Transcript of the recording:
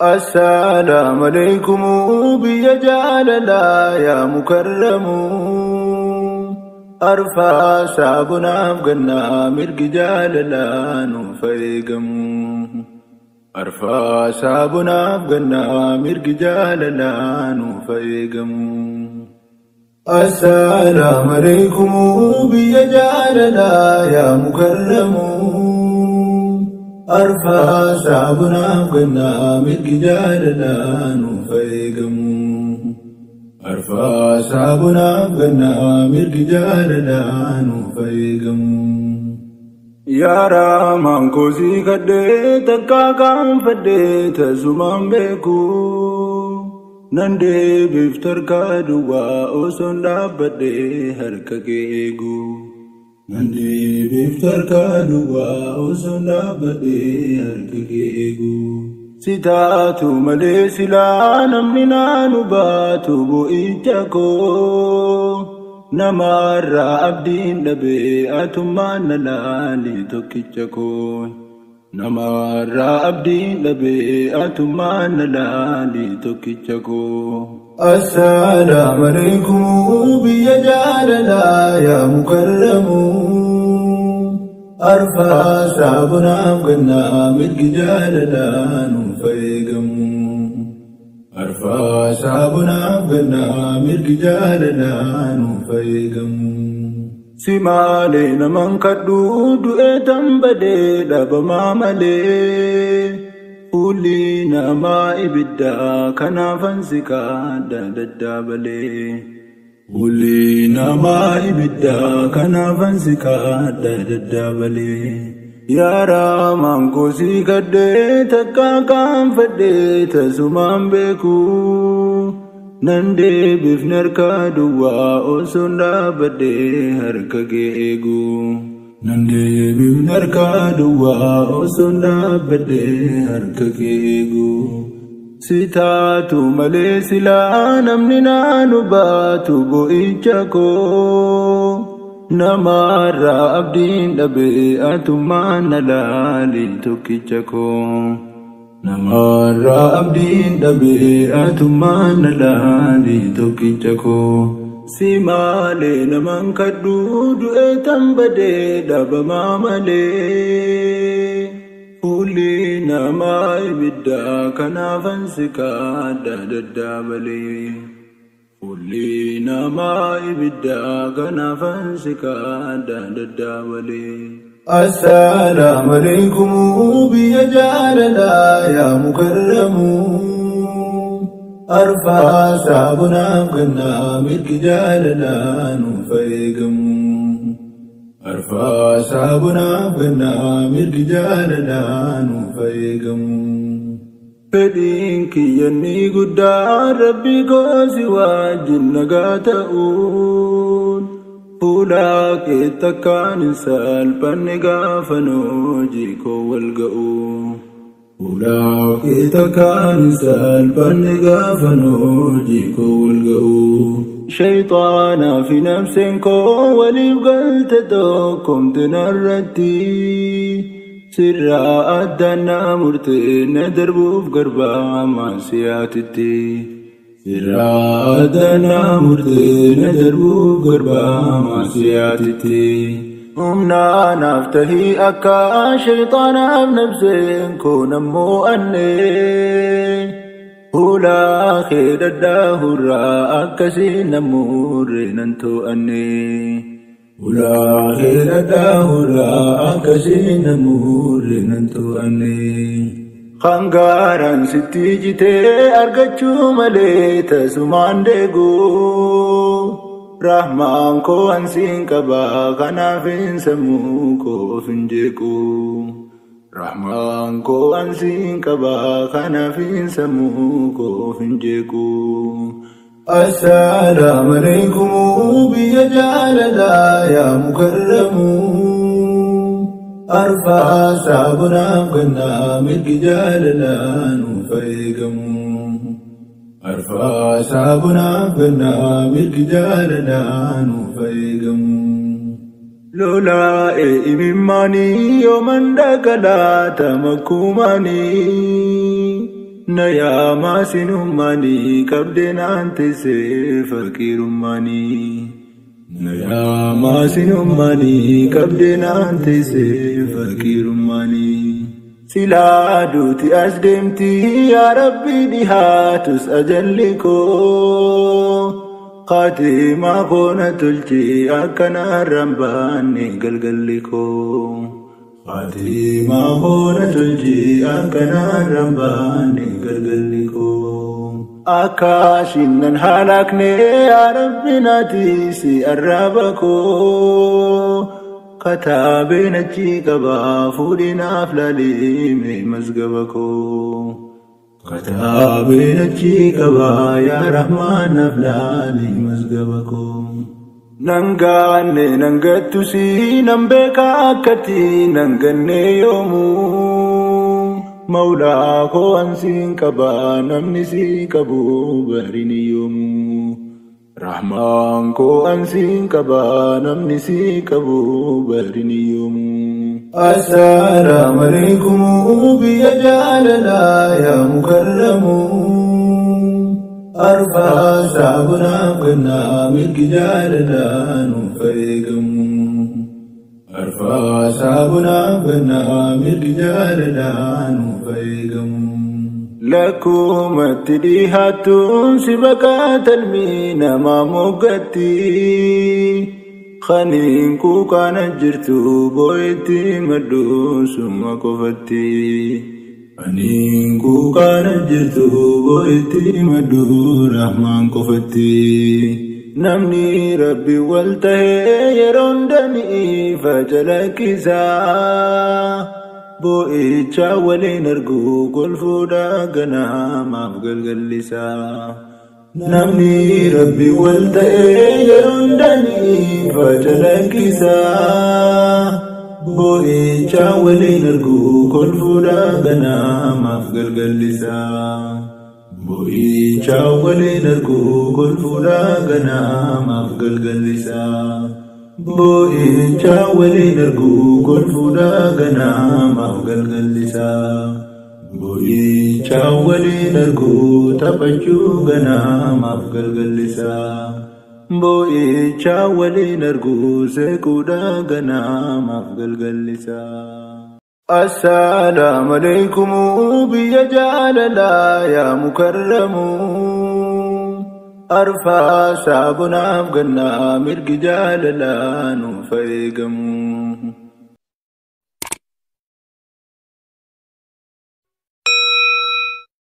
Assalaamu alaykum biyya jaalalaa yaa mukarramu. Arfaasaa bonaaf gannaa mirgi jaalalaa nuuf eegamu. Arfaasaa bonaaf gannaa mirgi jaalalaa nuuf eegamu. Assalaamu alaykum biyya jaalalaa yaa mukarramu. Arfaasaa bonaaf gannaa mirgi jaalalaa nuuf eegamu. Arfaasaa bonaaf gannaa mirgi jaalalaa nuuf eegamu. Yaa Rahmaan koo si kadhee takkaa kaanfadhee tasumaan beeku. Nan deebiif tarkaa duwwaa osoon dhaabbadhee harka kee eegu. Nan deebiif tarkaa duwwaa osoon dhaabbadhee harka kee eegu. Si taatu malee silaa namni naanu baatu bu'icha koo. Namarraa abdiin dhabee atummaan na laali tokkicha koo. Namarraa abdiin dhabee atummaan na laali tokkicha koo. Assalaamu alaykum biyya jaalalaa yaa mukarramu. Arfaasaa bonaaf gannaa mirgi jaalalaa nuuf eegamu. Arfaasaa bonaaf gannaa mirgi jaalalaa nuuf eegamu. Si malee naman kadhu du'ee tambadee dhabamaa malee. Fuulli namaa ibiddaa kanaafan si kadha daddaabalee. Fuulli namaa ibiddaa kanaafan si kadha daddaabalee. Yaa Rahmaan koo si kadhee takkaa kaanfadhee tasumaan beeku. Nan deebifne harka duwwaa osoon dhaabbadhee harka kee eegu. Nan deebifne harka duwwaa osoon dhaabbadhee harka kee eegu. Si taatu malee silaa namni naanu baatu bu'icha koo. Namarraa abdiin dhabee atummaan na laali tokkicha koo. Namarraa abdiin dhabee atummaan na laali tokkicha koo. Si malee naman kadhu du'ee tambadee dhabamaa malee. Fuulli namaa ibiddaa kanaafan si kadha daddaabalee. Fuulli namaa ibiddaa kanaafan si kadha daddaabalee. Assalaamu alaykum biyya jaalalaa yaa mukarramu. Arfaasaa bonaaf gannaa mirgi jaalalaa nuuf eegamu. Arfaasaa bonaaf gannaa mirgi jaalalaa nuuf eegamu. Fedhiin kiyyanni guddaan rabbi koo si wajjin nagaa ta'uun. Fuula kee takkaan hin salphanne gaafa hojii koo wal ga'u. Fuula kee takkaan hin salphanne gaafa hojii koo wal ga'u. Shayxaanaa fi nafseen koo waliif galte tokkomte narratti. Sirraa addaan na murtee na darbuuf garbaa maasiyaatitti. Sirraa addaan na murtee na darbuuf garbaa maasiyaatitti. Humna naaf tahii akka shayxaanaaf nafseen koo nammoo annee. Fuula kee dhadhaahurraa akkasiin namoorre nan to'anne. Fuula kee dhadhaahurraa akkasiin namoorre nan to'anne. Hangaaraan sitti jitee argachuu malee tasumaan deegu. Rahmaan koo ansiin qaba kanaafin sammuu koo of hin jeequ. Rahmaan koo ansiin qaba kanaafin sammuu koo of hin jeequ. Assalaamu alaykum biyya jaalalaa yaa mukarramu. Arfaasaa bonaaf gannaa mirgi jaalalaa nuuf eegamu. Arfaasaa bonaaf gannaa mirgi jaalalaa nuuf eegamu. Lolaa'ee imimmaanii yooman dhagalaata makkumaanii. Na yaamaa sinummaanii qabdee naan teessee faqiirummaanii. Na yaamaa sinummaanii qabdee naan teessee faqiirummaanii. Silaa duuti as deemti yaa Rabbi dhihaatus ajalli koo. Khatimaa koona tolchi akkanarraan baanne galgalli koo. Khatimaa koona tolchi akkanarraan baanne galgalli koo. Akka shinnan halaakne yaa Rabbi naatiisi arraba koo. Kataabeen achi qabaa fuudhinaaf laalime mazgaba koo. Kataabeen achi qabaa yaa Rahmaan naaf laali mazgaba koo. Nan gaanne nan gattusi nan beeka akkatti nan ganne yoomuu. Mawlaa koo ansiin qabaa namni si qabu barini yoomuu. Rahmaan koo ansiin qabaa namni si qabu barini yoomuu. Assalaamu alaikum biyya jaalalaa yaa mukarramu. Arfaasaa bunaaf gannaa mirgi jaalalaa nuuf eegamu. Arfaasaa bunaaf gannaa mirgi jaalalaa nuuf eegamu. Lakkumatti dhihaattuun si baqaatalmi namaa moggatti. Khaniin kuukaana jirtu boo'etti maddu suma qofatti. Aniin kuukaana jirtu boo'etti maddu Rahmaan qofatti. Namni Rabbi wal tahee yeroo hundanii facalakkisaa. Boo'icha waliin argu golfuudha ganamaaf galgallisaa. Namni Rabbi wal ta'ee yeroo hundanii facalakkisaa. Boo'icha waliin argu golfuudha ganamaaf galgallisaa. Boo'icha waliin argu golfuudha ganamaaf galgallisaa. Boo'icha waliin argu golfuudha ganamaaf galgallisaa. Boo'icha waliin argu taphachuu ganamaaf galgallisaa. Boo'icha waliin argu seequudha ganamaaf galgallisaa. Assalaamu alaikum biyya jaalalaa yaa mukarramu. Arfaasaa bunaaf gannaa mirgi jaalalaa nuuf eegamu.